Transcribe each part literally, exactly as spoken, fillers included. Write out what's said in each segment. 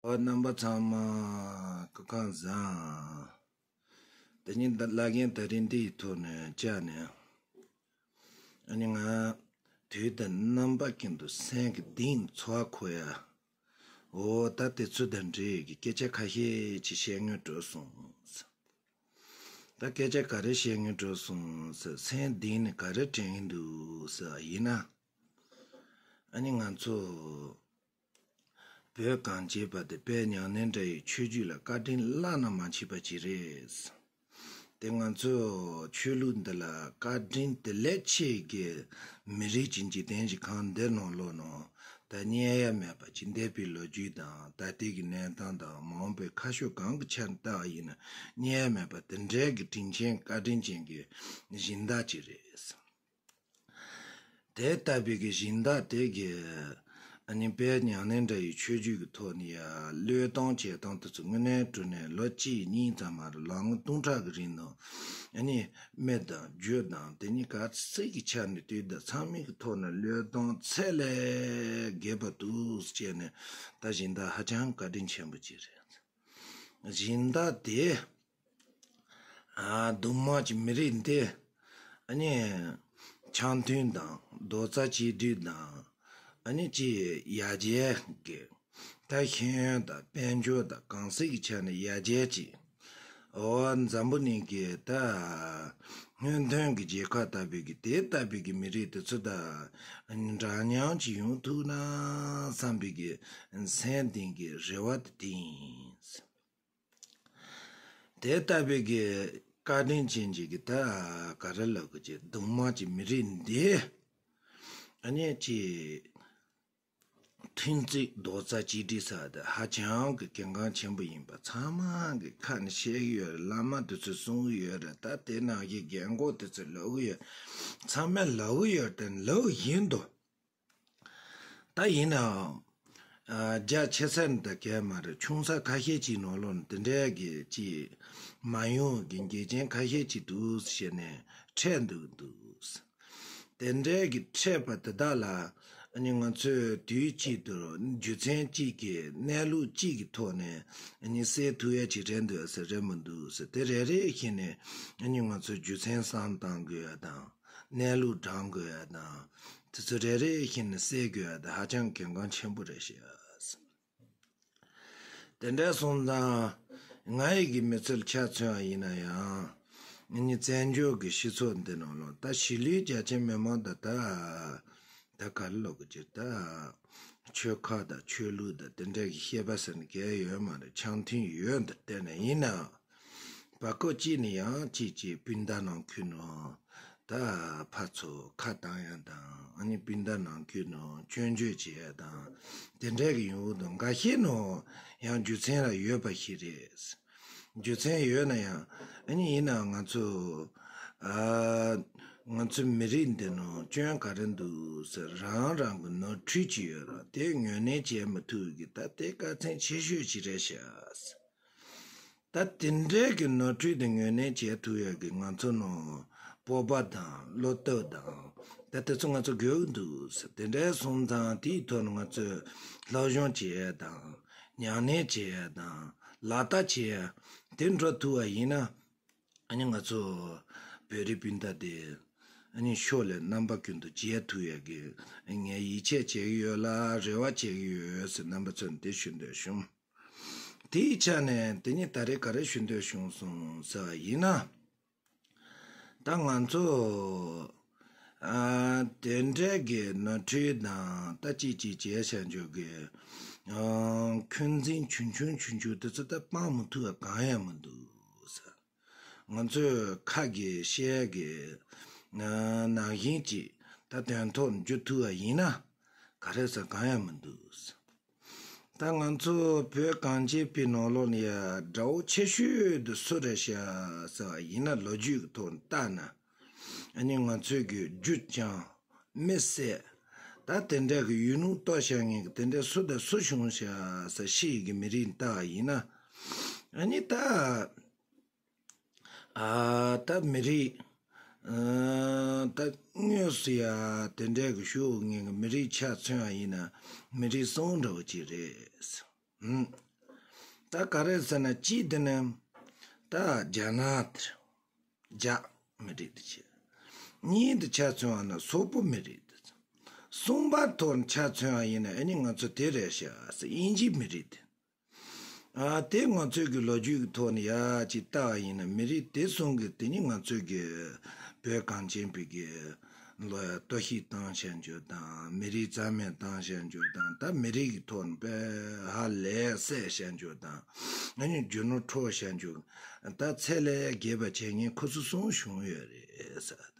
ཨོ། རྣམ་པ་ཚང་མ་སྐུ་ཁམས་བཟང་། དེ་ཉིན་ད་བླ་རྒན་དེ་རིང་འདིའི་ཐོག་ནས་བཅར་ནས། ཨ་ནི་ང་དུས་དང་རྣམ་པ་ཀུན་ཏུ་སེམས་ཀྱི་གཏིང་ཚོར་བ་འཁོར་ཡ། འོ་ད་དེ་ཚོ་དང་འབྲེལ་གྱི་སྐད་ཆ་ཁ་ཤས་ཅིག་བཤད་སྙིང་འདོད་སོང་། ད་སྐད་ཆ་ག་རེ་བཤད་སྙིང་འདོད་སོང་ཟེར། སེམས་གཏིང་ནས་ག་རེ་དྲན་གྱི་འདུག་ཟེར་བ་ཡིན་ན། ཨ་ནི་ང་ཚོ་བོད་གངས་ཅན་པ་དེ་དཔལ་མྱ་ངན་འདྲ་ཡི་ཆོས་བརྒྱུད་ལ་བཀའ་དྲིན་བླ་ན་མ་མཆིས་པ་ཅིག་རེད། དེ་ང་ཚོ་ཆོས་ལུགས་འདི་ལ་བཀའ་དྲིན་དེ་ལས་ཆེ་གི་མི་རིགས་ཀྱི་འཇིག་རྟེན་གྱི་ཁམས་འདིར་ནང་ལོགས་ནང་ད་རྙེད་ཡ་མེད་པ་ཅིག་འདས་པའི་ལོ་རྒྱུས་དང་ད་ལྟའི་གི་གནས་སྟངས་དང་མ་འོངས་པའི་ཁ་ཕྱོགས་གང་གི་ཆ་ནས་བལྟ་བ་ཡིན་ན་རྙེད་ཡ་མེད་པ་དེ་འདྲའི་གི་དྲིན་ཆེན་བཀའ་དྲིན་ཅན་གྱི་སྦྱིན་བདག་ཅིག་རེད། དེ་ལྟ་བུའི་གི་སྦྱིན་བདག་དེ་གི་ཨ་ནི་དཔལ་མྱ་ངན་འདྲ་ཡི་ཆོས་བརྒྱུད་ཀྱི་ཐོག་ནས་ཡ་བློས་གཏོང་བྱེད་སྟངས་དེ་ཚོ་དངོས་གནས་དྲང་གནས་ལོ་གཅིག་གཉིས་ཙམ་མ་རེད། ལོ་ངོ་སྟོང་ཕྲག་གི་རིང་ནང་ཨ་ནི་མི་དང་རྒྱུ་དང་དེ་གཉིས་ག་ཚད་ཀྱི་ཆ་ནས་དུས་དང་ཚང་མའི་གི་ཐོག་ནས་བློས་གཏོང་ཚད་ལས་བརྒལ་བ་འདུག་བྱས་ནས་ད་སྦྱིན་བདག་ཧ་ཅང་བཀའ་དྲིན་ཆེན་པོ་ཅིག་རེད། སྦྱིན་བདག་དེ། ཨ། གདུང་དམངས་ཀྱི་མི་རིགས་འདི། ཨ་ནི། འཆམ་མཐུན་དང་རྡོག་རྩ་གཅིག་སྒྲིལ་དང་། ཨ་ནི་ཅི་ཡར་རྒྱས་ཀྱི། ད་ཤེས་ཡོན་དང་དཔལ་འབྱོར་དང་གང་ཟག་གི་ཆ་ནས་ཡར་རྒྱས་ཀྱི། འོ་འཛམ་བུ་གླིང་གི་ད། སྔོན་ཐོན་གྱི་རྒྱལ་ཁབ་ལྟ་བུའི་གི་དེ་ལྟ་བུའི་གི་མི་རིགས་དེ་ཚོ་ད། འདྲ་མཉམ་གྱི་ཡོང་ཐུབ་ན་བསམ་པའི་གི་སེམས་གཏིང་གི་རེ་བ་དེ་དེ་ཡིན། དེ་ལྟ་བུའི་གི་བཀའ་དྲིན་ཅན་གྱི་གི་ད་ག་རེ་ལབ་དགོས་ཀྱི། གདུང་དམངས་ཀྱི་མི་རིགས་འདི་ཨ་ནི་ཅི་མཐུན་གཅིག་རྡོག་རྩ་གཅིག་སྒྲིལ་ཟེར་བ་དེ་ཧ་ཅང་གི་གལ་འགངས་ཆེན་པོ་ཡིན་པ་ཚང་མ་གི་ཁ་ནས་བཤད་གི་ཡོད་རེད། བླ་མ་དེ་ཚོས་གསུང་གི་ཡོད་རེད། ད་དེ་ནང་བཞིན་རྒན་གོག་དེ་ཚོས་ལབ་གི་ཡོད། ཚང་མས་ལབ་གི་ཡོད་དེ་ལབ་བཞིན་དུ། ད་ཡིན་ནའང་། ཨ། རྒྱ་ཆེ་ས་ནས་ད་གས་མ་རེད། ཆུང་ས་ཁ་ཤས་ཅིག་ནང་ལོགས་ནས་དེ་འདྲའི་གི་ཅིག་མ་ཡོང་གི་འགལ་རྐྱེན་ཁ་ཤས་ཅིག་འདུག་ཟེར་ནས་འཕྲད་འདུག་འདུག་དེ་འདྲའི་གི་འཕྲད་པ་དེ་དག་ལ་ཨ་ནི་ང་ཚོས་དུས་གཅིག་ཏུ་རྒྱུ་མཚན་གཅིག་གི་གནས་ལུགས་གཅིག་གི་ཐོག་ནས་ཨ་ནི་སེལ་ཐུབ་ཡ་ཅིག་རེད་འདུག་ཟེར་རེད་མི་འདུག་ཟེར། དེ་རེ་རེ་བཞིན་ནས་ཨ་ནི་ང་ཚོས་རྒྱུ་མཚན་བསམ་བཏང་དགོས་ཡ་དང་། གནས་ལུགས་དྲང་དགོས་ཡ་དང་། དེ་ཚོ་རེ་རེ་བཞིན་ནས་སེལ་དགོས་ཡ་དེ་ཧ་ཅང་གལ་འགངས་ཆེན་པོ་རེད་ཤག་དེ་འདྲ་སོང་ཙང་ང་ཡི་གི་མི་ཚེར་ཆ་མཚོན་པ་ཡིན་ན་ཡང་། ངེད་གཉིས་བཙན་བྱོལ་གྱི་སྤྱི་ཚོགས་འདི་ནང་ལ་ད་གཞིས་ལུས་རྒྱ་ཆེ་མི་མང་ད་ད་ད་ག་རེ་ལབ་དགོས་ཀྱི། ད་ཆོལ་ཁ་དང་ཆོས་ལུགས་དང་དེ་འདྲ་གི་ཤེས་པ་ཟེར་ནི་གལ་ཡོད་མ་རེད། འཆམ་མཐུན་ཡོད་འདི་བལྟས་ནས་ཡིན་ནའང་། བར་སྐབས་གཅིག་ནས་ཡང་གཅིག་གཅིག་སྤུན་ཟླ་ནང་ཁུལ་ནང་ད་ཕར་ཚུར་ཁ་བཏང་ཡ་དང་། ཨ་ནི་སྤུན་ཟླ་ནང་ཁུལ་ནང་སྐྱོན་བརྗོད་བྱེད་ཡ་དང་དེ་འདྲ་གི་ཡོང་གི་འདུག་འགའ་ཤས་ནང་ཡང་རྒྱུ་མཚན་ལ་ཡོད་པ་ཞིག་རེད། རྒྱུ་མཚན་ཡོད་ན་ཡང་ཨ་ནི་ཡིན་ནའང་ང་ཚོ་ཨ་ང་ཚོ་མི་རིགས་འདི་ནང་སྐྱོན་ག་རེ་འདུག་ཟེར་རང་རང་གི་ནོར་འཁྲུལ་ཅིག་ཡོད་ར། དེ་ངོས་ལེན་བྱེད་མི་ཐུབ་གི། ད་དེ་དཀའ་ཚེགས་ཆེ་ཤོས་ཅིག་རེད་ཤག་ད་དེ་འདྲའི་གི་ནོར་འཁྲུལ་དེ་ངོས་ལེན་བྱེད་ཐུབ་ཡ་གི་ང་ཚོ་ནང་སྤོབས་པ་དང་བློ་སྟོབས་དང་ད་དེ་ཚོ་ང་ཚོ་དགོས་ཀྱི་འདུག་ཟེར། དེ་འདྲའི་སོང་ཙང་དེའི་ཐོག་ནས་ང་ཚོས་སློབ་སྦྱོང་བྱེད་ཡ་དང་ཉམས་ལེན་བྱེད་ཡ་དང་ལག་བསྟར་བྱེད་ཡ་དེ་འགྲོ་ཐུབ་པ་ཡིན་ན། ཨ་ནི་ང་ཚོ་བོད་རིགས་སྤུན་ཟླ་དེ་ཨ་ནི་ཕྱོགས་ལས་རྣམ་པ་ཀུན་ཏུ་མཇལ་ཐུབ་ཡ་གི་ངས་ཡིད་ཆེས་བྱེད་ཀྱི་ཡོད་ལ་རེ་བ་བྱེད་ཀྱི་ཡོད་ཟེར་རྣམ་པ་ཚོ་ནས་དེ་ཞུ་འདོད་བྱུང་། དེའི་ཆ་ནས་དེ་ཉིད་ད་རེས་ག་རེ་ཞུ་འདོད་བྱུང་སོང་ཟེར་བ་ཡིན་ན། ད་ང་ཚོ་ཨ་དེ་འདྲའི་གི་ནོར་འཁྲུལ་དང་ད་ཅིག་ཅིག་བྱས་བཞག་འཇོག་གི་ཨ་འཁོན་འཛིན་ཆུང་ཆུང་ཆུང་ཆུང་དེ་ཚོ་ད་སྤང་མི་ཐུབ་པ་གང་ཡང་མི་འདུག་ཟེར། ང་ཚོས་ཁ་གིས་བཤད་གི་ནང་བཞིན་ཅིག་ད་དོན་ཐོག་འཇུ་ཐུབ་པ་ཡིན་ན་ག་རེ་ཟེར་གང་ཡང་མི་འདུག་ད་ང་ཚོ་བོད་གངས་ཅན་པའི་ནང་ལོགས་ལ་ཡ་དགྲ་བོ་ཆེ་ཤོས་དེ་སུ་རེད་ཤག་ཟེར་བ་ཡིན་ན་ལོ་རྒྱུས་ཀྱི་ཐོག་ནས་བལྟས་ན་ཨ་ནི་ང་ཚོས་གི་རྒྱུ་རྐྱང་མི་བསད་ད་དེ་འདྲ་གི་ཡུལ་ལུང་གཏོར་བཞག་མཁན་གི་དེ་འདྲ་སུ་དང་སུ་བྱུང་ཤག་ཟེར་ཤི་ཡི་གི་མི་རིགས་བལྟས་པ་ཡིན་ན་ཨ་ནི་ད། ཨ་ད་མི་རིགས་ཨ་ད་དངོས་སུ་ཡ་དེ་འདྲའི་གི་ཞུ་ངེས་གི་མི་རིགས་ཆ་མཚོན་པ་ཡིན་ན་མི་རིགས་གསུམ་འདྲ་བོ་ཅིག་རེད། ཨུམ། ད་ག་རེ་ཟེར་ན་གཅིག་དེ་ནི་ད་རྒྱ་ནག་དེར་རྒྱ་མི་རིགས་དེ་བྱས། གཉིས་དེ་ཆ་མཚོན་པ་ན་སོག་པོ་མི་རིགས་དེ། གསུམ་པ་ཐོག་ནས་ཆ་མཚོན་པ་ཡིན་ན་ཨ་ནི་ང་ཚོ་དེ་རེད་ཤག་ཟེར། དབྱིན་ཇིའི་མི་རིགས་དེ། ཨ་དེ་ང་ཚོའི་གི་ལོ་རྒྱུས་ཀྱི་ཐོག་ནས་ཡ་ཅིག་ལྟ་བ་ཡིན་ན་མི་རིགས་དེ་གསུམ་གི་དེ་ནི་ང་ཚོའི་གི་བོད་གངས་ཅན་པའི་གི་ལོ་ཡ་གཏོར་བཤིག་བཏང་བཞག་རྒྱུ་དང་། མི་རིགས་རྩ་མེད་བཏང་བཞག་རྒྱུ་དང་། ད་མི་རིགས་ཀྱི་ཐོག་ནས་དཔེ་ཧ་ལས་བསད་བཞག་རྒྱུ་དང་། ཨ་ནི་རྒྱུ་ནོར་འཕྲོག་བཞག་རྒྱུ། ད་ཚད་ལས་བརྒལ་བ་བྱེད་མཁན་ཁོ་ཚོ་གསུམ་བྱུང་ཡོད་རེད་ཟེར།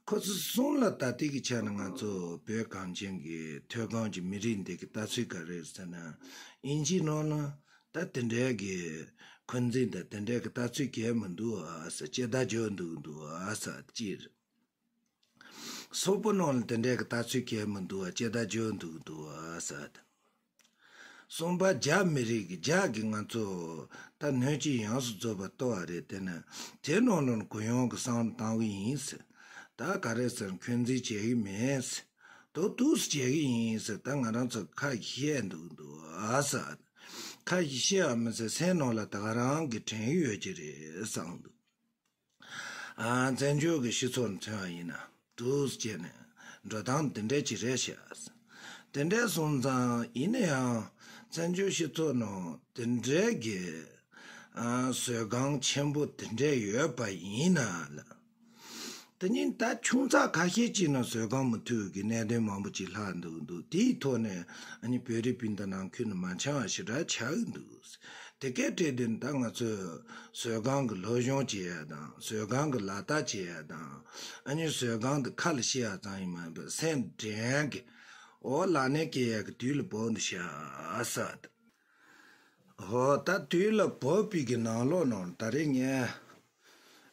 ཁོ་ཚོ་གསུམ་ལ་ད་ལྟའི་གི་ཆ་ནས་ང་ཚོ་བོད་གངས་ཅན་གྱི་མཐོ་སྒང་གི་མི་རིགས་འདི་གི་ལྟ་ཚུལ་ག་རེ་ཟེར་ན། དབྱིན་ཇིའི་ནང་ན་ད་དེ་འདྲའི་གི་འཁོན་འཛིན་དང་དེ་འདྲའི་གི་ལྟ་ཚུལ་གང་ཡང་མི་འདུག་ཨ་ཟེར། སྐྱེ་བརྡ་འཇོག་འདུག་འདུག་ཨ་ཟེར་གཅིག་རེད། སོག་པོ་ནང་ལ་དེ་འདྲའི་གི་ལྟ་ཚུལ་གང་ཡང་མི་འདུག་ཨ། སྐྱེ་བརྡ་འཇོག་འདུག་འདུག་ཨ་ཟེར། གསུམ་པ་རྒྱ་མི་རིགས་ཀྱི་རྒྱ་གི་ང་ཚོ་ད་སྣོད་བཅུད་ཡོངས་སུ་རྫོགས་པ་ལྟོ་བ་རེད། དེ་ནི་དེ་ནང་ལོགས་ནས་གུ་ཡངས་ཀྱི་བསམ་བློ་བཏང་གི་ཡིན་ཟེར། ད་ག་རེ་ཟེར་འཁོན་འཛིན་བྱེད་ཀྱི་མེད་ཟེར། ཏོག་ཏོག་ཙམ་བྱེད་ཀྱི་ཡིན་ཟེར། ད་ང་རང་ཚོ་ཁ་ཤས་འདུག་འདུག་ཨ་ཟེར། ཁ་ཤས་བཤད་པ་མི་ཟེར། སེམས་ནང་ལ་ད་ག་རང་གི་དྲན་གྱི་ཡོད་ཀྱི་རེད་བསམ་འདུག་ཨ་བཙན་བྱོལ་གྱི་སྤྱི་ཚོགས་ནས་མཚོན་པ་ཡིན་ན་འདུག་སེ་བྱས་ནས་འགྲོ་སྟངས་དེ་འདྲ་ཅིག་རེད་ཤག་དེ་འདྲ་སོང་ཙང་ཡིན་ན་ཡང་བཙན་བྱོལ་སྤྱི་ཚོགས་ནང་དེ་འདྲའི་གི་ཨ་བཟོད་སྒོམ་ཆེན་པོ་དེ་འདྲ་ཡོད་པ་ཡིན་ན་ལ། དེ་ཉིན་ད་ཆུང་ཙག་ཁ་ཤས་ཅིག་ནང་བཟོད་སྒོམ་མི་ཐུབ་ཀྱི་གནད་དོན་མང་པོ་ཅིག་ལྷག་འདུག་འདུག་དེའི་ཐོག་ནས་ཨ་ནི་བོད་རིགས་སྤུན་ཟླ་ནང་ཁུལ་ནས་མ་འཆམ་པ་ཞེ་དྲག་ཆགས་ཀྱི་འདུག་དེ་གའི་གྲས་དེ་ད་ང་ཚོས་བཟོད་སྒོམ་གྱི་སློབ་སྦྱོང་བྱེད་ཡ་དང་། བཟོད་སྒོམ་གྱི་ལག་བསྟར་བྱེད་ཡ་དང་། ཨ་ནི་བཟོད་སྒོམ་དེ་ཁ་ལ་བཤད་ཡ་ཙམ་ཡིན་མ་ཡིན་པར་སེམས་དྲན་གྱི་འོ་ལག་ལེན་བཀལ་ཡ་གི་དུས་ལ་བབས་འདུག་ཤག་ཟེར། འོ་ད་དུས་ལ་བབས་པའི་གི་ནང་ལོགས་ནང་ད་རེས་ངས་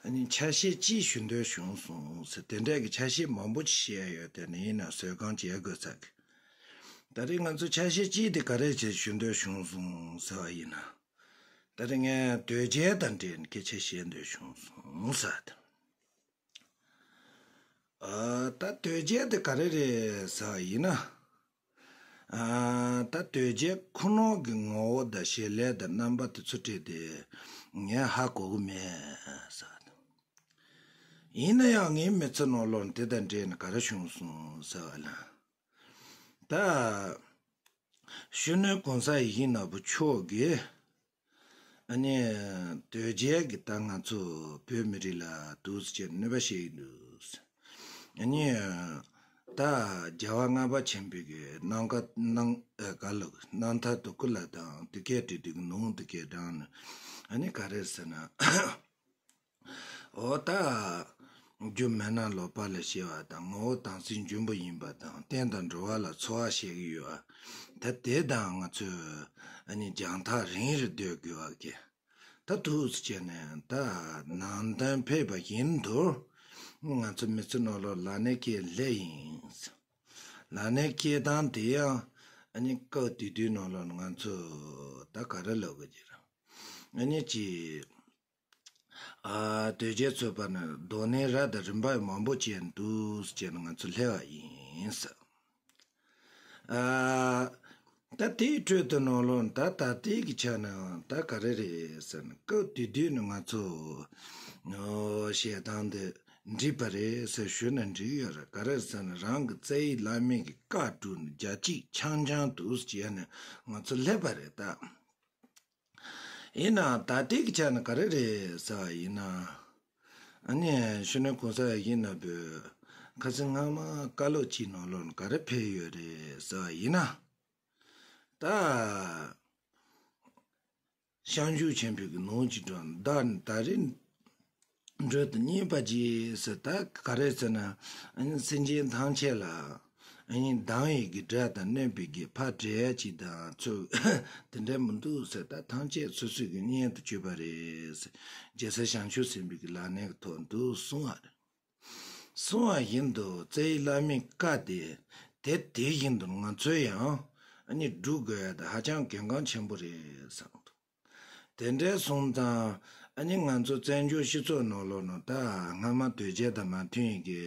ཨ་ནི་ཆ་ཤས་གཅིག་ཞུ་འདོད་བྱུང་སོང་ཟེར། དེ་འདྲའི་གི་ཆ་ཤས་མང་པོ་ཅིག་བཤད་ཡ་ཡོད། དེ་ནི་ཡིན་ན་བཟོད་སྒོམ་བྱེད་དགོས་ས་གི། ད་རེས་ང་ཚོ་ཆ་ཤས་གཅིག་དེ་ག་རེ་བྱས་ཞུ་འདོད་བྱུང་སོང་ཟེར་བ་ཡིན་ན། ད་རེས་ངས་དོལ་རྒྱལ་དང་འབྲེལ་ནས་སྐད་ཆ་བཤད་འདོད་བྱུང་སོང་ཟེར་ཏེ། ཨ་ད་དོལ་རྒྱལ་དེ་ག་རེ་རེད་ཟེར་བ་ཡིན་ན། ཨ་ད་དོལ་རྒྱལ་ཁོ་རང་གི་ངོ་བོ་དང་བྱེད་ལས་དང་རྣམ་པ་དེ་ཚོ་བྲིས་ཏེ་ངས་ཧ་གོ་གི་མེད་ཟེར་བ་དང་། ཡིན་ན་ཡང་ངའི་མི་ཚེ་ནང་ལོགས་དེ་དང་འབྲེལ་ནས་ག་རེ་བྱུང་སོང་ཟེར་བ་ལ། ད་གཞོན་ནུ་གོང་ས་ཡིད་བཞིན་ནོར་བུ་མཆོག་གིས་ཨ་ནི་དོལ་རྒྱལ་གྱིས་ད་ང་ཚོ་བོད་མི་རིགས་ལ་འདུག་སེ་བྱས་གནོད་པ་བྱེད་ཀྱི་འདུག་ཨ་ནི་ད་རྒྱལ་བ་ལྔ་པ་ཆེན་པོའི་གི་རྣམ་ཐར་རྣམ་ཨ་ག་ལ་རྣམ་ཐར་དུ་སྐུ་ལ་དང་དེ་སྐད་བྲིས་དུས་ཀྱི་ནང་དེ་སྐད་དྲངས་ནས་ཨ་ནི་ག་རེ་ཟེར་ན། འོ་ད། རྒྱུ་མེད་ན་ལོག་པ་ལ་སྐྱེ་བ་དང་། ངོ་བོ་དྭངས་གསལ་འབྱུང་པོ་ཡིན་པ་དང་། བསྟན་དང་འགྲོ་བ་ལ་འཚོ་བ་བྱེད་ཀྱི་ཡོད་པ། ད་དེ་དང་ང་ཚོས་ཨ་ནི་རྒྱང་ཐག་རིང་རུ་སྡོད་དགོས་པ་གི། ད་འདུག་སེ་བྱས་ནས་ད་ནང་དོན་ཕེབས་པ་བཞིན་དུ་ང་ཚོ་མི་ཚེ་ནང་ལོགས་ལག་ལེན་བཀལ་སླད་ཡིན། ལག་ལེན་བཀལ་སྟངས་དེ་ཡང་ཨ་ནི་སྐབས་དེ་དུས་ནང་ལོགས་ང་ཚོས་ད་ག་རེ་ལབ་དགོས་ཀྱི་རེད། ཨ་ནི་ཅི། ཨ་དོལ་རྒྱལ་ཚོས་པ་ནི་རྡོ་ནས་ར་དང་རིམ་པ་མང་པོ་བྱས་འདུག་ཟེར་ནས་ང་ཚོ་སླེབས་པ་ཡིན་ཟེར། ཨ་ད་དེའི་ཁྲོད་དུ་ནང་ལོགས་ད་ད་ལྟའི་གི་ཆ་ནས་ད་ག་རེ་རེད་ཟེར་ན། སྐབས་དེ་དུས་ནས་ང་ཚོ་ཨོ་བཤད་སྟངས་འདི་འགྲིག་པ་རེད་ཟེར་ཞུས་ན་འགྲིག་ཡོད་རེད། ག་རེ་ཟེར་ན་རང་གི་རྩ་བའི་བླ་མའི་གི་བཀའ་བསྒྲུབས་ནས་རྒྱལ་གཅེས་འཆང་འཆང་འདུག་ཟེར་ནས་ང་ཚོ་སླེབས་པ་རེད་ད། ཡིན་ནའང་ད་ལྟའི་གི་ཆ་ནས་ག་རེ་རེད་ཟེར་བ་ཡིན་ན། ཨ་ནི་གཞོན་ནུ་གོང་ས་ཡིད་བཞིན་ནོར་བུས་ཁ་སང་སྔ་མ་བཀའ་སློབ་ཅིག་ནང་ལོགས་ནས་ག་རེ་ཕེབས་ཡོད་རེད་ཟེར་བ་ཡིན་ན། ད་བྱང་ཆུབ་ཆེན་པོའི་གི་ནོར་གྱི་སྒྲོན་བདག་ནི་ད་རེས་འགྲོ་དུ་གཉེར་པ་ཅིག་ཟེར། ད་ག་རེ་ཟེར་ན། ཨ་ནི་སེམས་ཅན་ཐམས་ཅད་ལ་ཨ་ནི་སྡང་བའི་གི་དགྲ་དང་གནོད་པའི་གི་ཕར་བསྒྲལ་ཡ་ཅིག་དང་ཚུར་དེ་འདྲ་མི་འདུག་ཟེར། ད་ཐམས་ཅད་སོ་སོའི་གི་གཉེན་དུ་གྱུར་པ་རེད་ཟེར། རྒྱལ་སྲས་བྱང་ཆུབ་སེམས་དཔའི་གི་ལག་ལེན་གི་ཐོག་འདུག་གསུང་བ་རེད། གསུང་བ་བཞིན་དུ་རྩ་བའི་བླ་མའི་བཀའ་དེ་དེ་དེ་བཞིན་དུ་ང་ཚོས་ཡང་ཨ་ནི་སྒྲུབ་དགོས་ཡ་དེ་ཧ་ཅང་གལ་འགངས་ཆེན་པོ་རེད་བསམ་འདུག་དེ་འདྲའི་སོང་ཙང་ཨ་ནི་ང་ཚོ་བཙན་བྱོལ་སྤྱི་ཚོགས་ནང་ལོགས་ནང་ད་སྔ་མ་དོལ་རྒྱལ་དང་མ་མཐུན་ཡི་གི་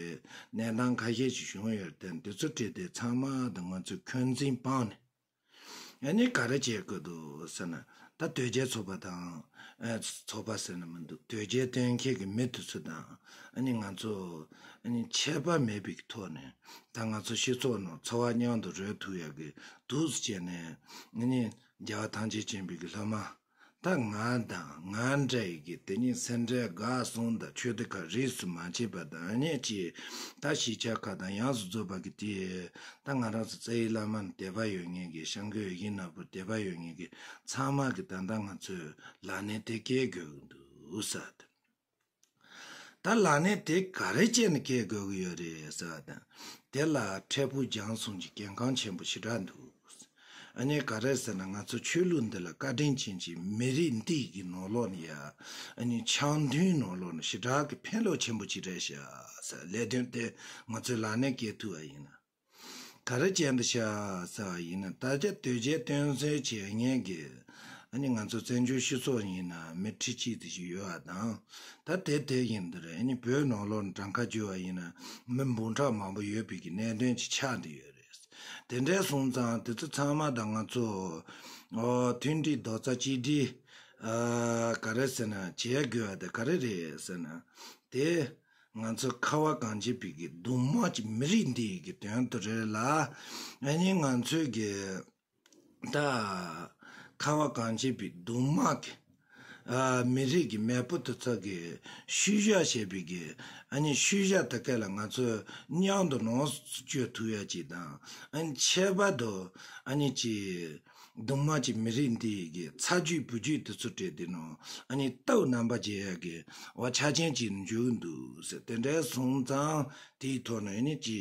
གནས་སྟངས་ཁ་ཤས་ཤིག་བྱུང་ཡོད་དེ། འདི་ཚོ་བྲིས་ཏེ་ཚང་མ་ད་ང་ཚོས་འཁོན་འཛིན་སྤངས་ནས་ཨ་ནི་ག་རེ་བྱེད་དགོས་འདུག་ ཟེར་ན། ད་དོལ་རྒྱལ་ཚོགས་པ་དང་། ཨ། ཚོགས་པ་ཟེར་ན་མི་འདུག་དོལ་རྒྱལ་སྟོན་མཁན་གྱི་མི་དེ་ཚོ་དང་། ཨ་ནི་ང་ཚོ། ཨ་ནི་ཆད་པ་མེད་པའི་ཐོག་ནས། ད་ང་ཚོ་སྤྱི་ཚོགས་ནང་འཚོ་བ་མཉམ་དུ་རོལ་ཐུབ་ཡག་གི་འདུག་སེ་བྱས་ནས། ཨ་ནི་རྒྱལ་བ་ཐམས་ཅད་མཁྱེན་པའི་གི་སློབ་མ། ད་ང་དང་ང་འདྲ་ཡི་གི་དེ་ཉིད་སེ་འབྲས་དགའ་གསུམ་དང་ཆོས་སྡེ་ཁག་རིས་སུ་མ་ཆད་པ་དང་། ཨ་ནི་ཅི། ད་གཞིས་ཆགས་ཁག་དང་ཡོངས་སུ་རྫོགས་པ་གི་དེ། ད་ང་རང་ཚོ་རྩ་བའི་བླ་མ་ནས་དད་པ་ཡོད་མཁན་གྱི། སྐྱབས་མགོན་ཡིད་བཞིན་ནོར་བུར་དད་པ་ཡོད་མཁན་གྱི་ཚང་མ་གི་ད་ལྟ་ང་ཚོས་ལག་ལེན་དེ་སྐྱེལ་དགོས་ཀྱི་འདུག་ཟེར་བ་དང་། ད་ལག་ལེན་དེ་ག་རེ་བྱས་ནས་སྐྱེལ་དགོས་ཀྱི་ཡོད་རེད་ཟེར་བ་དང་། དེ་ལ་འཕྲལ་ཕུགས་རྒྱང་གསུམ་གྱི་གལ་འགངས་ཆེན་པོ་ཞེ་དྲག་འདུག་ཨ་ནི་ག་རེ་ཟེར་ན། ང་ཚོ་ཆོས་ལུགས་འདི་ལ་བཀའ་དྲིན་ཅན་གྱི་མི་རིགས་འདི་གི་ནང་ལོགས་ནས་ཡ། ཨ་ནི་འཆམ་མཐུན་ནང་ལོགས་ནས་ཞེ་དྲག་གི་ཕན་ཐོགས་ཆེན་པོ་ཅིག་རེད་ཤག་ཟེར། ལས་དོན་དེ་ང་ཚོས་ལག་ལེན་སྐྱེལ་ཐུབ་པ་ཡིན་ན། ག་རེ་བྱས་འདུག་ཤག་ཟེར་བ་ཡིན་ན། ད་ཆ་དོལ་རྒྱལ་སྟོན་ཟེར་བྱེད་མཁན་གྱི། ཨ་ནི་ང་ཚོ་བཙན་བྱོལ་སྤྱི་ཚོགས་ཡིན་ན་མི་ཁྲི་གཅིག་དེ་ཞིག་ཡོད་པ་དང་། ད་དེ་དེ་ཡིན་འདི་རེད། ཨ་ནི་བོད་ནང་ལོགས་ནས་གྲངས་ཀ་བརྒྱུད་པ་ཡིན་ན་མི་འབུམ་ཕྲག་མང་པོ་ཡོད་པའི་གི་གནད་དོན་ཅིག་ཆགས་བསྡད་ཡོད་རེད། དེ་འདྲ་སོང་ཙང་དེ་ཚོ་ཚང་མ་དང་ང་ཚོ། ཨོ། མཐུན་སྒྲིལ་རྡོག་རྩ་གཅིག་སྒྲིལ། ཨ། ག་རེ་ཟེར་ན། བྱེད་དགོས་པ་དེ་ག་རེ་རེད་ཟེར་ན། དེ་ང་ཚོ་ཁ་བ་གངས་ཅན་པའི་གི་གདུང་དམངས་ཀྱི་མི་རིགས་འདི་ཡི་གི་དོན་དུ་རེད་ལ། ཨ་ནི་ང་ཚོའི་གི། ད་ཁ་བ་གངས་ཅན་པའི་གདུང་དམངས་ཀྱི། ཨ། མི་རིགས་ཀྱི་མེས་པོ་དེ་ཚོ་གི་ཤུལ་བཞག་བྱས་པའི་གི། ཨ་ནི་ཤུལ་བཞག་དེ་ག་ལ་ང་ཚོས་མཉམ་དུ་ལོངས་སུ་སྤྱོད་ཐུབ་ཡ་ཅིག་དང་། ཨ་ནི་ཁྱད་པར་དུ། ཨ་ནི་ཅི། གདུང་དམངས་ཀྱི་མི་རིགས་འདི་ཡི་གི་ཚ་རྒྱུད་བུ་རྒྱུད་དེ་ཚོ་སྤྲད་དེ་ནོ། ཨ་ནི་སྟོབས་རྣམ་པར་རྒྱས་ཡ་གི། འོ། ཆ་རྐྱེན་ཅིག་འཇུག་འདུག་ཟེར། དེ་འདྲ་སོང་ཙང་དེའི་ཐོག་ནས་ཨ་ནི་ཅི།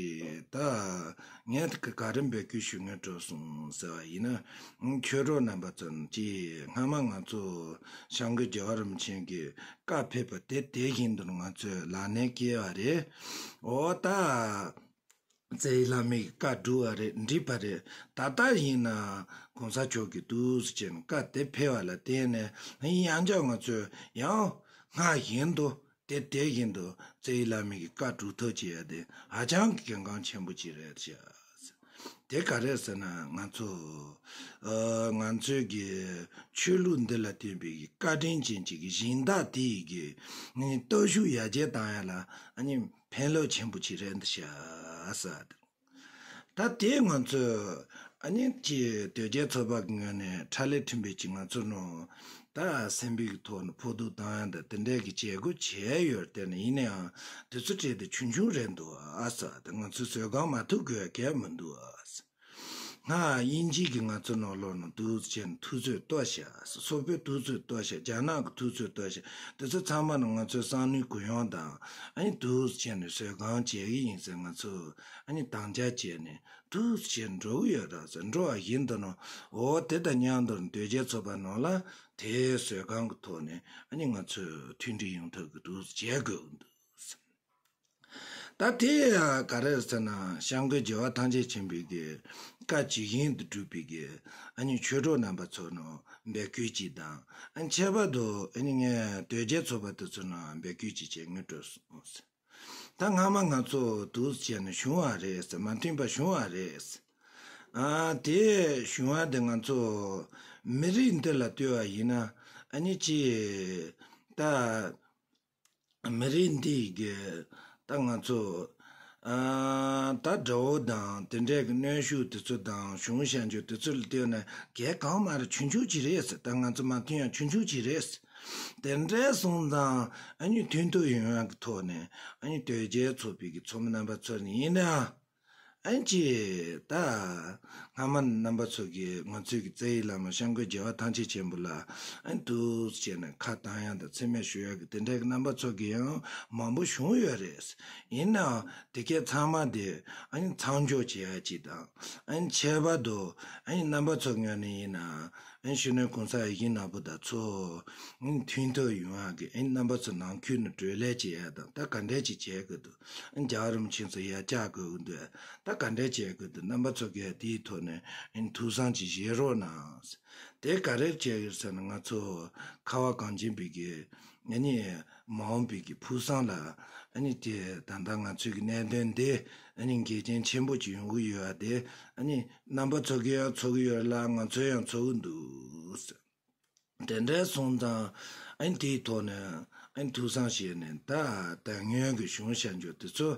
ད་ངས་ག་རེ་འབོད་སྐུལ་ཞུ་སྙིང་བྲོ་སོང་ཟེར་བ་ཡིན་ན། ཆོས་གྲོགས་རྣམ་པ་ཚོ་ནི་ཅི། སྔ་མ་ང་ཚོ་སྐྱབས་མགོན་རྒྱལ་བ་རིན་པོ་ཆེ་གི་བཀའ་ཕེབས་པ་དེ་དེ་བཞིན་དུ་ང་ཚོས་ལག་ལེན་སྐྱེལ་བ་རེད། འོ། ད་རྩ་བའི་བླ་མའི་བཀའ་བསྒྲུབས་པ་རེད། འགྲིག་པ་རེད། ད་ལྟ་ཡིན་ན་གོང་ས་མཆོག་གིས་འདུག་སེ་བྱས་ནས་བཀའ་དེ་ཕེབས་པ་ལ་བརྟེན་ནས། ཡང་བསྐྱར་ང་ཚོས་ཡང་སྔར་བཞིན་དུ་དེ་དེ་བཞིན་དུ་རྩ་བའི་བླ་མའི་བཀའ་སྒྲུབ་ཐབས་བྱེད་ཡ་དེ་ཧ་ཅང་གི་གལ་འགངས་ཆེན་པོ་ཅིག་རེད་ཤག། དེ་ག་རེད་ཟེར་ན། ང་ཚོ། ཨ། ང་ཚོའི་གི་ཆོས་ལུགས་འདི་ལ་བརྟེན་པའི་བཀའ་དྲིན་ཅན་གྱི་གི་སྦྱིན་བདག་དེ་ཡི་གི། ཨ་ནི་སྟོབས་ཤུགས་ཡར་རྒྱས་བཏང་ཡ་ལ། ཨ་ནི་ཕན་ལོག་ཆེན་པོ་ཅིག་རེད་འདི་ཤག་ཟེར། ད་དེ་ང་ཚོས། ཨ་ནི་ཅི། དོལ་རྒྱལ་ཚོགས་པ་གི་ངོས་ནས་ཕྲ་ལས་མཐུན་པའི་ཅིག་ང་ཚོ་ནང་ད་སེམས་པའི་གི་ཐོག་ནས་ཕོག་ཐུག་བཏང་ཡ་འདི་དེ་འདྲའི་གི་བྱེད་སྒོ་བྱས་ཡོད་དེ་ནི། ཡིན་ནའང་དེ་ཚོ་གྲས་དེ་ཆུང་ཆུང་རེད་འདུག་ཨ་ཟེར། དེ་ང་ཚོས་བཟོད་སྒོམ་མ་ཐུབ་དགོས་གལ་མི་འདུག་ཨ་ཟེར། སྔར་དབྱིན་ཇི་གིས་ང་ཚོ་ནང་ལོགས་ནང་འདུག་སེ་བྱས་ནས་འཐུས་ཚོད་གཏོར་བཞག། སོག་པོས་འཐུས་ཚོད་གཏོར་བཞག། རྒྱ་ནག་གིས་འཐུས་ཚོད་གཏོར་བཞག། དེ་ཚོ་ཚང་མ་ནི་ང་ཚོའི་བསམ་བློའི་གུ་ཡངས་དང་། ཨ་ནི་འདུག་སེ་བྱས་ནས་བཟོད་སྒོམ་བྱེད་ཀྱི་ཡིན་ཟེར། ང་ཚོ་ཨ་ནི་དམ་བཅའ་བྱས་ནས་འདུག་སེ་བྱས་འགྲོ་གི་ཡོད་ར་ཟེར། འགྲོ་བ་བཞིན་དུ་ནོ། འོ། དེ་དང་མཉམ་དུ་དོལ་རྒྱལ་ཚོགས་པ་ནང་ལ་དེ་བཟོད་སྒོམ་གྱི་ཐོག་ནས་ཨ་ནི་ང་ཚོས་མཐུན་སྒྲིལ་ཡོང་ཐབས་ཀྱི་འདུག་སེ་བྱེད་དགོས་ཀྱི་འདུག་ཟེར། ད་དེ་ཡང་ག་རེ་ཟེར་ན། སྐྱབས་མགོན་རྒྱལ་བ་ཐམས་ཅད་མཁྱེན་པའི་གི་བཀའ་ཇི་བཞིན་དུ་སྒྲུབ་པའི་གི། ཨ་ནི་ཆོས་གྲོགས་རྣམ་པ་ཚོ་ནང་འབོད་སྐུལ་ཅིག་དང་། ཨ་ནི་ཁྱད་པར་དུ་ཨ་ནི་ངས་དོལ་རྒྱལ་ཚོགས་པ་དེ་ཚོ་ནང་འབོད་སྐུལ་ཅིག་བྱེད་སྙིང་བྲོ་སོང་ཟེར། ད་སྔ་མ་ང་ཚོ་འདུག་སེ་བྱས་ནས་བྱུང་བ་རེད་ཟེར། མ་མཐུན་པ་བྱུང་བ་རེད་ཟེར། ཨ། དེ་བྱུང་བ་དེ་ང་ཚོ་མི་རིགས་འདི་ལ་ལྟོས་པ་ཡིན་ན། ཨ་ནི་ཅི། ད་མི་རིགས་འདི་གི། ད་ང་ཚོ། ཨ། ད་དགྲ་བོ་དང་དེ་འདྲའི་གི་གནོན་ཤུགས་དེ་ཚོ་དང་གཞུང་ཞབས་འཇུག་དེ་ཚོ་ལ་ལྟོས་ན་གལ་གང་མ་རེད། ཆུང་ཆུང་ཅིག་རེད་ཟེར། ད་ང་ཚོ་མ་མཐུན་ཡང་ཆུང་ཆུང་ཅིག་རེད་ཟེར། དེ་འདྲ་སོང་ཙང་ཨ་ནི་མཐུན་ཐབས་ཡོང་ཡག་གི་ཐོག་ནས། ཨ་ནི་དོལ་རྒྱལ་ཚོགས་པའི་གི་ཚོགས་མི་རྣམ་པ་ཚོ་ནས་ཡིན་ན། ཨ་ནི་ཅི། ད་སྔ་མ་རྣམ་པ་ཚོ་གིས་ང་ཚོའི་གི་རྩ་བའི་བླ་མ་སྐྱབས་མགོན་རྒྱལ་བ་ཐམས་ཅད་མཁྱེན་པ་ལ་ཨ་ནི་འདུག་སེ་བྱས་ནས་ཁ་བཏང་ཡག་དང་མཚན་སྨད་ཞུ་ཡག་གི་དེ་འདྲའི་གི་རྣམ་པ་ཚོ་གི་ཡང་མང་པོ་བྱུང་ཡོད་རེད། ཡིན་ནའང་དེ་གས་ཚང་མ་དེ་ཨ་ནི་མཚམས་འཇོག་བྱེད་ཡག་ཅིག་དང་། ཨ་ནི་ཁྱད་པར་དུ་ཨ་ནི་རྣམ་པ་ཚོ་ངོས་ནས་ཡིན་ན། ཨ་ནི་སྤྱི་ནོར་༸གོང་ས་ཡིད་བཞིན་ནོར་བུ་དང་ཚོ། ཨ་ནི་མཐུན་ཐབས་ཡོང་ཡག་གི། ཨ་ནི་རྣམ་པ་ཚོ་ནང་ཁུལ་ནས་གྲོས་ལས་བྱེད་ཡག་དང་། ད་ག་འདྲས་ཅིག་བྱེད་དགོས་འདུག། ཨ་ནི་རྒྱལ་བ་རིན་པོ་ཆེ་ཚོ་ཡར་བཅར་དགོས་ཀྱི་འདུག། ད་ག་འདྲས་བྱེད་དགོས་འདུག། རྣམ་པ་ཚོ་གིས་དེའི་ཐོག་ནས་ཨ་ནི་ཐུགས་བསམ་ཅིག་བཞེས་རོགས་གནང་། དེ་ག་རེ་བྱེད་ཀྱི་ཟེར་ན། ང་ཚོ་ཁ་བ་གངས་ཅན་པའི་གི། ཨ་ནི་མ་འོངས་པའི་གི་ཕུགས་བསམ་ལ། ཨ་ནི་དེ་ད་ལྟ་ང་ཚོའི་གི་གནད་དོན་དེ་ཨ་ནི་འགལ་རྐྱེན་ཆེན་པོ་ཅིག་ཡོང་གི་ཡོད་པ་དེ། ཨ་ནི་རྣམ་པ་ཚོ་གིས་ཡང་ཚོར་གི་ཡོད་ལ། ང་ཚོས་ཡང་ཚོར་གི་འདུག། དེ་འདྲ་སོང་ཙང་ཨ་ནི་དེའི་ཐོག་ནས་ཨ་ནི་ཐུགས་བསམ་བཞེས་ནས་ད་དེ་སྔོན་གྱི་གཞུང་བཤད་རྒྱུ་དེ་ཚོ་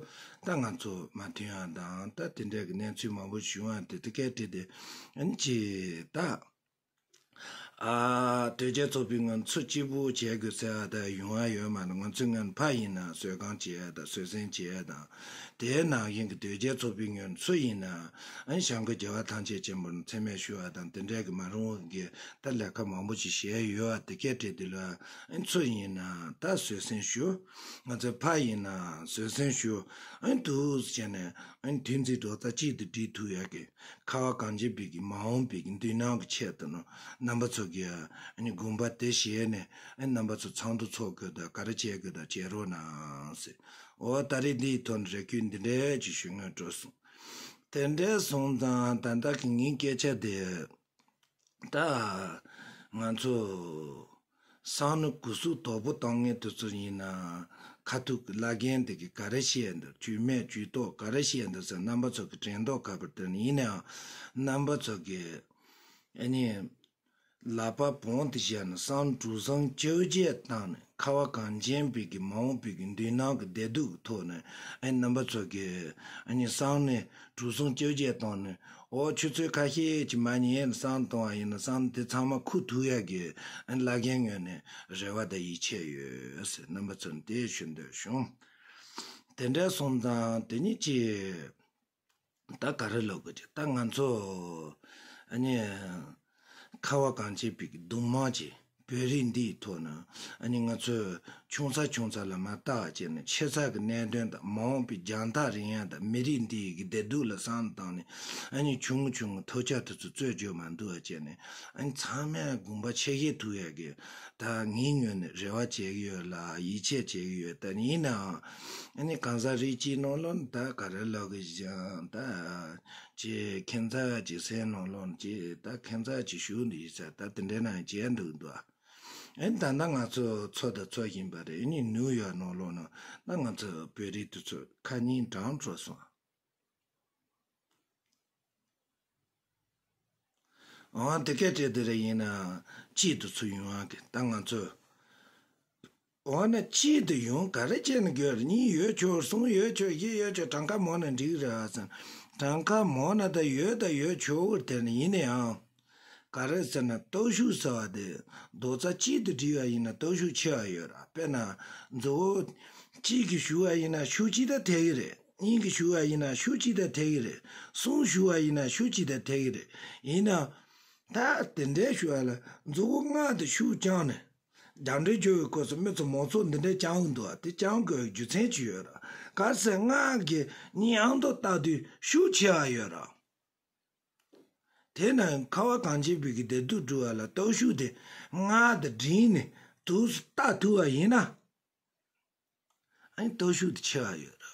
ད་ང་ཚོ་མ་མཐུན་ཡ་དང་ད་དེ་འདྲ་གི་གནས་ཚུལ་མང་པོ་བྱུང་བ་དེ་དེ་སྐད་བྲིས་ཏེ་ཨ་ནི་ཅི་ད། ཨ། དོལ་རྒྱལ་ཚོགས་པའི་ངོས་ཚུར་གཅིག་པུ་བྱེད་དགོས་ཟེར་བ་ད་ཡོང་བ་ཡོད་མ་རེད། ང་ཚོའི་ངོས་ཕ་ཡིན་ན་བཟོད་སྒོམ་བྱེད་ཡ་དང་བཟོད་བསྲན་བྱེད་ཡ་དང་། དེའི་ནང་བཞིན་གྱི་དོལ་རྒྱལ་ཚོགས་པའི་ངོས་སུ་ཡིན་ན་ཨ་ནི་བྱམས་མགོན་རྒྱལ་བ་ཐམས་ཅད་མཁྱེན་པ་ལ་མཚན་སྨད་ཞུ་བ་དང་དེ་འདྲ་གི་མ་རུང་བ་གི་ད་ལས་ཀ་མང་པོ་ཞིག་བྱས་ཡོད་བ་དེ་སྐད་བྲིས་དེ་ལ་ཨ་ནི་ཚུར་ཡིན་ན་ད་བཟོད་བསྲན་ཞུ། ང་ཚོའི་ཕ་ཡིན་ན་བཟོད་བསྲན་ཞུ། ཨ་ནི་འདུག་བྱས་ནས་ཨ་ནི་དུས་ཚིགས་རྡོག་རྩ་གཅིག་ཏུ་སྒྲིལ་ཐུབ་ཡ་གི་ཁ་བ་གངས་ཅན་པའི་གི་མ་འོངས་པའི་གི་མདུན་སྣང་གི་ཆེད་དུ་ནོ། རྣམ་པ་ཚོ་གི་ཨ་ནི་དགོངས་པ་དེ་བཞེས་ནས་ཨ་ནི་རྣམ་པ་ཚོ་ཚོགས་འདུ་ཚོགས་དགོས་དང་ག་རེ་བྱེད་དགོས་དང་བྱེད་རོགས་གནང་ཟེར། འོ་ད་རེས་འདིའི་ཐོག་ནས་རེ་སྐུལ་འདི་འདྲའི་ཅིག་ཞུ་སྔོན་འགྲོ་སོང་། དེ་འདྲའི་སོང་ཙང་ད་ལྟ་གི་ངའི་སྐད་ཆ་དེ་ད་ང་ཚོ་སང་ནི་གུ་སུ་དོག་པོ་གཏོང་མཁན་དེ་ཚོ་ཡིན་ན་ཁ་ཐུག་གི་བླ་རྒན་དེ་གི་ག་རེ་བཤད་འདུག་བཅོས་མེད་བཅོས་ཏོག་ག་རེ་བཤད་འདུག་ཟེར། རྣམ་པ་ཚོ་གི་དྲན་ཐོག་ཁ་པར་དེ་ནི་ཡིན་ནའང་རྣམ་པ་ཚོ་གི་ཨ་ནི་ལག་པ་བོང་དེ་བཞག་ནས་སང་གྲུ་གཟིངས་བཅོ་བརྒྱད་བཏང་ནས་ཁ་བ་གངས་ཅན་པའི་གི་མ་འོངས་པའི་གི་མདུན་སྣང་གི་བདེ་སྡུག་གི་ཐོག་ནས་ཨ་ནི་རྣམ་པ་ཚོ་གི་ཨ་ནི་སང་ནི་གྲུ་གཟིངས་བཅོ་བརྒྱད་བཏང་ནས། འོ་ཆུ་ཚོད་ཁ་ཤས་ཅིག་མ་ཉལ་ནས་བསམ་བཏང་བ་ཡིན་ན་བསམ་དེ་ཚང་མ་ཁུ་ཐུག་ཡ་གི་བླ་རྒན་ངོས་ནས་རེ་བ་དང་ཡིད་ཆེས་ཡོད་ཟེར། རྣམ་པ་ཚོར་འདི་ཞུ་འདོད་བྱུང་། དེ་འདྲ་སོང་ཙང་དེ་ཉིད་ཀྱི་ད་ག་རེ་ལབ་དགོས་ཀྱི་ད་ང་ཚོ་ཨ་ནི་ཁ་བ་གངས་ཅན་པའི་གདུང་མ་ཅིག་བོད་རིགས་འདིའི་ཐོག་ན་ཨ་ནི་ང་ཚོས་ཆུང་ས་ཆུང་ས་ལ་མ་བལྟ་བ་བྱས་ནས་ཆེ་ས་གི་གནད་དོན་དང་མ་འོངས་པའི་རྒྱང་ཐག་རིང་ཡ་དང་མི་རིགས་འདིའི་གི་བདེ་སྡུག་ལ་བསམ་བཏང་ནས་ཨ་ནི་ཆུང་ངུ་ཆུང་ངུ་ཐོལ་རྒྱག་དེ་ཚོ་རྩོད་རྒྱུ་མ་འདུག་བ་བྱས་ནས་ཨ་ནི་ཚང་མས་དགོངས་པ་ཆེ་བཞེས་ཐུབ་ཡ་གི་ད་ངའི་ངོས་ནས་རེ་བ་བྱེད་ཀྱི་ཡོད་ལ་ཡིད་ཆེས་བྱེད་ཀྱི་ཡོད། ད་ཡིན་ནའང་ཨ་ནི་གང་ཟག་རིགས་གཅིག་ནང་ལོགས་ནས་ད་ག་རེ་ལབ་གི་ཞང་ད་ཅེས་ཁྱིམ་ཚང་གི་སེམས་ནང་ལོགས་ནས་ཅེས་ད་ཁྱིམ་ཚང་གི་ཞུགས་འདི་ཡིན་ས་ད་དེ་འདྲའི་ནང་བྱས་འདུག་འདུག་ཨ་ནི་ད་ལྟ་ང་ཚོ་འཚོ་དང་འཚོ་བཞིན་པ་རེད། ཨ་ནི་ནིའུ་ཡོག་ནང་ལོགས་ན་ད་ང་ཚོ་བོད་རིགས་དེ་ཚོ་ཁ་ཉིན་གྲང་འགྲོ་སོང་། འོ་དེ་སྐད་བྱས་དེ་རེད། ཡིན་ན་ཅིག་དེ་ཚོ་ཡོང་ཨ་གི་ད་ང་ཚོ་འོ་ན་ཅིག་དེ་ཡོང་ག་རེ་བྱས་ན་དགོས་རེད། གཉིས་ཡོད་ཆོག་གསུམ་ཡོད་ཆོག་བཞི་ཡོད་ཆོག་གྲངས་ཀ་མང་ན་འགྲིག་རེད་ཨ་ཟེར། གྲངས་ཀ་མང་ན་ད་ཡོད་ད་ཡོད་ཆོག་གི་རེད། དེ་ནི་ཡིན་ན་ཡང་། ག་རེ་ཟེར་ན་སྟོབས་ཤུགས་ཟེར་བ་དེ་རྡོག་རྩ་གཅིག་ཏུ་སྒྲིལ་བ་ཡིན་ན་སྟོབས་ཤུགས་ཆེ་བ་ཡོད་ར། དཔེར་ན་མཛོ་བོ་གཅིག་གིས་ཞུ་བ་ཡིན་ན་ཤུགས་གཅིག་དང་འཐད་ཀྱི་རེད། གཉིས་ཀྱིས་ཞུ་བ་ཡིན་ན་ཤུགས་གཅིག་དང་འཐད་ཀྱི་རེད། གསུམ་ཞུ་བ་ཡིན་ན་ཤུགས་གཅིག་དང་འཐད་ཀྱི་རེད། ཡིན་ན་ད་དེ་འདྲའི་ཞུ་བ་ལ་མཛོ་བོ་ལྔ་དེ་ཤུགས་རྐྱང་ནས་རྒྱང་འདྲེན་བྱོས་པའི་སྐབས་སུ་མི་ཚོ་མང་ཚོགས་འདི་འདྲའི་རྐྱང་འདུག་བ། དེ་རྐྱང་དགོས་རྒྱུ་མཚན་ཅིག་ཡོད་ར། ག་རེ་ཟེར་ལྔ་གིས་གཉིས་ཨང་དང་བལྟ་དུས་ཤུགས་ཆེ་བ་ཡོད་ར། དེས་ན་ཁ་བ་གངས་ཅན་པའི་གི་བདེ་སྡུག་སྒྲུབ་པ་ལ་སྟོབས་ཤུགས་དེ་ལྔ་དང་སྒྲིལ་ནས་དུས་སུ་བལྟ་ཐུབ་པ་ཡིན་ན། ཨ་ནི་སྟོབས་ཤུགས་དེ་ཆེ་བ་ཡོད་རེད།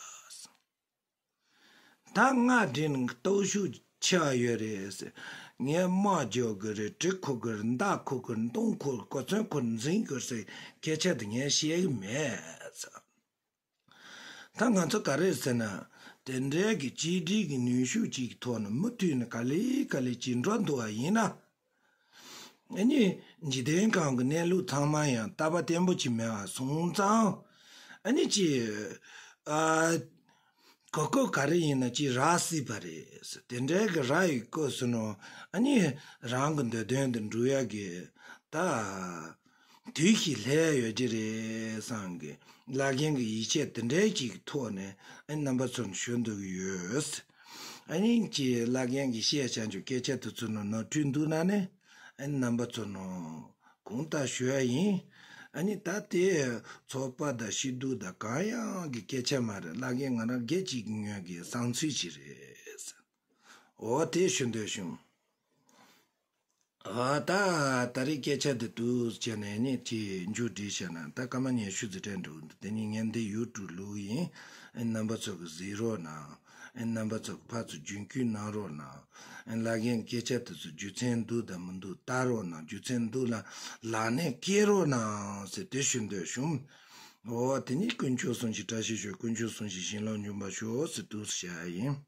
ད་ལྔ་སྒྲིལ་ནས་སྟོབས་ཤུགས་ཆེ་བ་ཡོད་རེད་ཟེར། ངས་དམག་རྒྱག་གི་རེད། གྲི་ཁུག་གི་རེད། མདའ་ཁུག་གི་རེད། མདུང་ཁུག་གི་རེད། གོ་མཚོན་ཁུག་གི་རེད། འཛིང་གི་རེད་ཟེར་སྐད་ཆ་དེ་ངས་བཤད་གི་མེད་ཟེར། ད་ང་ཚོ་ག་རེ་ཟེར་ན། དེ་འདྲའི་གི་གཅིག་སྒྲིལ་གི་ནུས་ཤུགས་ཅིག་གི་ཐོག་ནས་མུ་མཐུད་ནས་ག་ལེ་ག་ལེ་ཅིག་འགྲོ་འདུག་བ་ཡིན་ན། ཨ་ནི་འཇིག་རྟེན་ཁམས་ཀྱི་གནས་ལུགས་ཚང་མ་ཡང་རྟག་པ་བརྟན་པོ་ཅིག་མེད་པ་སོང་ཙང་། ཨ་ནི་ཅི། ཨ། གོ་སྐབས་ག་རེ་ཡིན་ན་ཅི་རག་སྲིད་པ་རེད། དེ་འདྲའི་གི་རག་ཡི་སྐབས་སུ་ནོ། ཨ་ནི་རང་གི་འདོད་དོན་དུ་འགྲུབ་ཡ་གི་ད། དུས་ཤིག་སླེབས་ཡོད་ཀྱི་རེད་བསམ་གི། བླ་རྒན་གྱི་ཡིད་ཆེས་དེ་འདྲའི་ཅིག་ཐོག་ནས་ཨ་ནི་རྣམ་པ་ཚོར་ཞུ་འདོད་ཀྱི་ཡོད། ཨ་ནི་ཅི་བླ་རྒན་གྱིས་བཤད་བྱ་འཇུག་སྐད་ཆ་དེ་ཚོ་ནང་ནོར་འཁྲུལ་འདུག་ན་ནི་ཨ་ནི་རྣམ་པ་ཚོར་ནང་དགོངས་དག་ཞུ་ཡ་ཡིན། ཨ་ནི་ད་དེ་ཚོགས་པ་དང་སྐྱིད་སྡུག་དང་གང་ཡང་གི་སྐད་ཆ་མ་རེད། བླ་རྒན་ང་རང་སྒེར་གཅིག་གི་ངོས་ཀྱི་བསམ་ཚུལ་ཅིག་རེད། འོ་དེ་ཞུ་འདོད་བྱུང་། ཨ་ད་ད་རེས་སྐད་ཆ་འདི་འདུག་བྱས་ནས་ནི་དེ་མཇུག་སྒྲིལ་བྱས་ན་ད་སྐར་མ་ཉི་ཤུ་ཙམ་སྤྲད་འགྲོ་གི་འདུག་དེ་ནི་ངས་འདི་ཡུ་ཊུབ་བླུགས་ཡིན། ཨེ་རྣམ་པ་ཚོ་གི་གཟིགས་རོགས་གནང་། ཨེ་རྣམ་པ་ཚོ་གི་ཕར་ཚུར་རྒྱུན་སྐྱོང་གནང་རོགས་གནང་། ཨེ་བླ་རྒན་སྐད་ཆ་དེ་ཚོ་རྒྱུ་མཚན་འདུག་དང་མི་འདུག་ལྟ་རོགས་གནང་། རྒྱུ་མཚན་འདུག་ལ་ལག་ལེན་བཀལ་རོགས་གནང་ཟེར་དེ་ཞུ་འདོད་བྱུང་། འོ་དེ་ནི་དཀོན་མཆོག་གསུམ་གྱི་བཀྲ་ཤིས་ཤོག་དཀོན་མཆོག་གསུམ་གྱི་བྱིན་རླབས་འབྱུང་བར་ཤོག་ཟེར་འདུག་ཟེར་བྱ་ཡ་ཡིན།